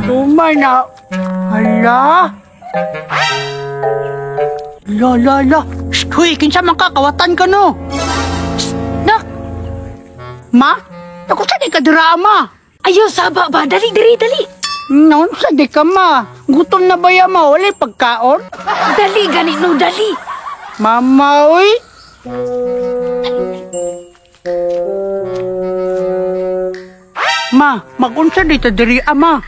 Tumay na. Hala. La la la. Shh, huy, kinsa man ka, kawatan ka no. Shh, nak. Ma, ako sa di ka dira, ma. Ayaw saba ba, dali diri dali. Noon sa di ka, ma. Gutom na ba ya, ma? Wala'y pagkaon? Dali gani no, dali. Mama, uy. Ma, magunsa dito diri, ama.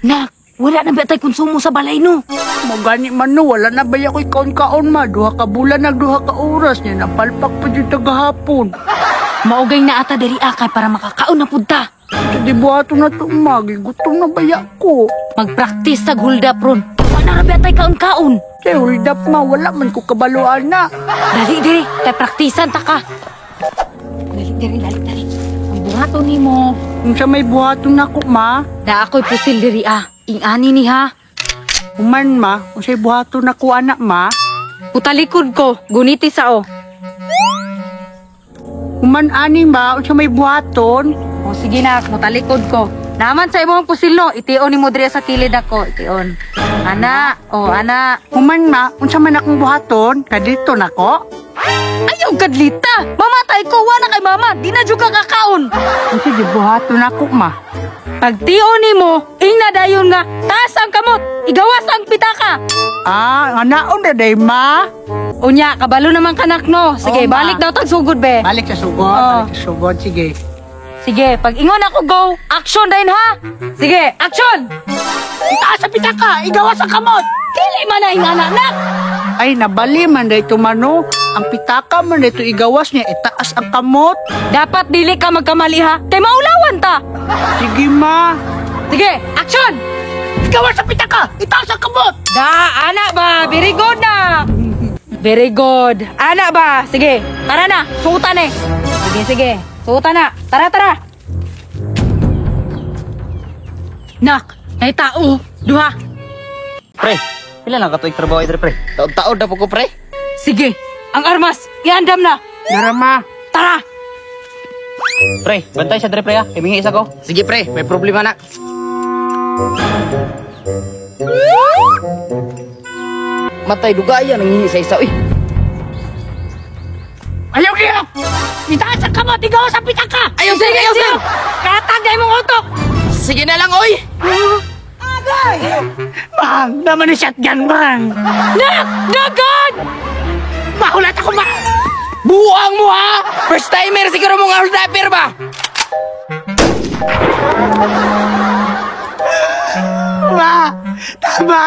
Nak, wala na ba tay konsumo sa balay no? Magani man no, wala na ba ako'y kaon-kaon ma. Duha ka bulan nag duha ka oras niya, napalpak pa dyan tagahapon. Maugay na ata diri akay para makakaon na pud ta. Sa di buhato na to, ma. Gigutom na baya ko. Magpraktis tag hold up ron. Wala na ra ba tay kaon-kaon. Kay hold up ma, wala man ko kabaluan na. Dali diri, kay praktisan ta ka. Dali diri, dali dali. Ang buhaton nimo. Kung sa may buhaton nako ma, Na ako'y pusil diri ah. Ingani ni ha. human ma, kung sa'y buhaton nako anak ma, Putalikod ko, guniti sao. human ani ma, kung sa may buhaton, O sige na, mutalikod ko. Naman sa imong pusil no, tion nimo diri sa kilid ako, tion. Ana, o ana. human ma, kung sa man akong buhaton, kadito nako. Ayaw kadlita. Mamatay ko wala kay mama, di na jud ka kakaon. Kung sige buhaton nako ma. Pag tion nimo, ingna dayon nga taas ang kamot, igawas ang pitaka. Ah, anaon na day ma. Unya, kabalo naman kanak no. Sige, Oo, ma. balik daw tag sugod be. Balik sa sugod, Oo. balik sa sugod, sige. Sige, pag ingon ako go, action dayon ha. Sige, action. Itaas sa pitaka, igawas ang kamot. Dili man na ingana nak. Ay, nabali man day mano. Ang pitaka man day igawas niya, itaas ang kamot. Dapat dili ka magkamali ha, kay maulawan ta. Sige ma. Sige, action. Igawas ang pitaka, itaas ang kamot. Da, ana ba? Very good na. Very good. Ana ba? Sige, tara na. Suotan eh. Sige, sige. Suotan na. Tara, tara. Nak, ay tao. Duha. Pre, pila lang katuig trabaho ito, pre? Taon-taon na po ko, pre. Sige, ang armas. Iandam na. Dara ma. Tara. Pre, bantay siya, pre, ha? Himingi isa ko. Sige, pre, may problema na. Matay, dugaya, nangingi sa isa, uy. Ayaw niya! Itaas ang kamot, igawas ang pitaka! Ayaw, sir, ayaw, sir! Katag na imong utok. Sige na lang, oy! Bang! Naman ni shotgun, bang! Nak, dagan! Mahulat ako, ma! Buang mo, ha? First timer, siguro mong hold upper ba? Ma! Tama!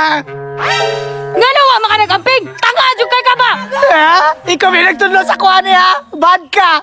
Nga nawa maka nagamping. Tanga jud kay ka ba? Ha? Ikaw may nagtudlo sa kuha niya! Bad ka!